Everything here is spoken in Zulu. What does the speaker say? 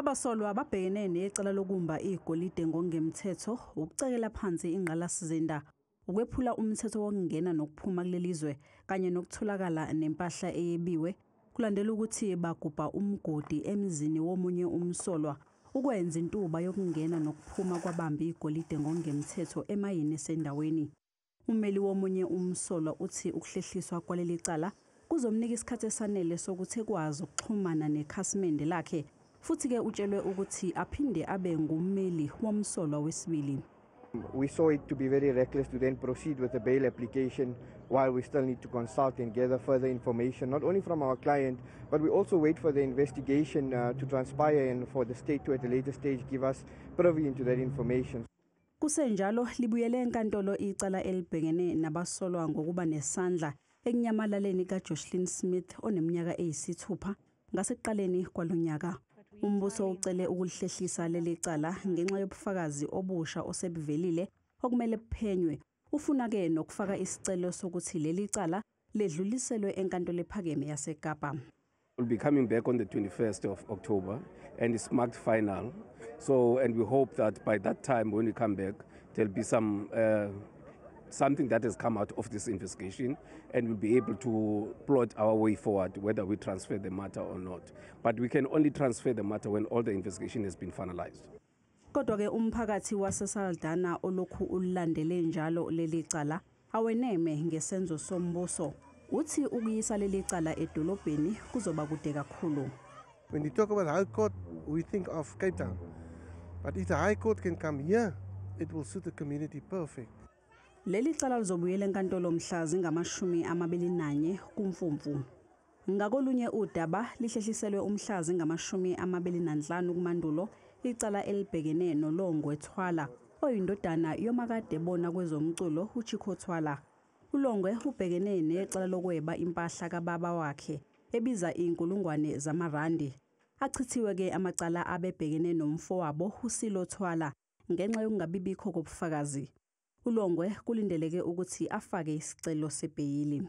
Abasolwa babhekene necala lokumba igolide ngokungemthetho, ukucekela phansi ingqalasizinda, ukwephula umthetho wokungena nokuphuma kuleli zwe kanye nokutholakala nempahla eyebiwe, kulandela ukuthi bagubha umgodi emzini womunye umsolwa ukwenza intuba yokungena nokuphuma kwabambi igolide ngokungemthetho emayini esendaweni. Ummeli womunye umsolwa uthi ukuhlehliswa kwaleli cala kuzomnika isikhathi esanele sokuthi ekwazi ukuxhumana nekhasimende lakhe, futhi-ke utshelwe ukuthi aphinde abe ngummeli womsolwa wesibili. We saw it to be very reckless to then proceed with the bail application while we still need to consult and gather further information, not only from our client, but we also wait for the investigation to transpire and for the state to, at a later stage, give us privy into that information. Kusenjalo, libuyele enkantolo icala elibhekene nabasolwa ngokuba nesandla ekunyamalaleni kaJoshlin Smith oneminyaka 6 ngasekuqaleni kwalonyaka. Umbuso ucele ukulihlehlisa leli cala ngenxa yobufakazi obusha osebuvelile okumele buphenywe. Ufuna-ke nokufaka isicelo sokuthi leli cala ledluliselwe enkantolo ephakeme yaseKapa. We'll be coming back on the 21st of October, and it's marked final. So, and we hope that by that time when we come back, there'll be something that has come out of this investigation, and we'll be able to plot our way forward, whether we transfer the matter or not. But we can only transfer the matter when all the investigation has been finalized. Kodwa-ke umphakathi waseSaldanha olokhu ulilandele njalo leli cala aweneme ngesenzo sombuso. Uthi ukuyisa leli cala edolobheni kuzoba kude kakhulu. When you talk about High Court, we think of Cape Town. But if the High Court can come here, it will suit the community perfect. Leli cala lizobuyela enkantolo mhla zingama-21 kuMfumfu. Ngakolunye udaba, lihlehliselwe umhla zingama-25 kuMandulo icala elibhekene noLongwe Twala oyindodana yomakadebona kwezomculo uChicco Twala. ULongwe ubhekene necala lokweba impahla kababa wakhe ebiza inkulungwane zamarandi. Achithiwe-ke amacala abebhekene nomfowabo uSilo Twala ngenxa yokungabibikho kobufakazi. ULongwe kulindeleke ukuthi afake isicelo sebheyili.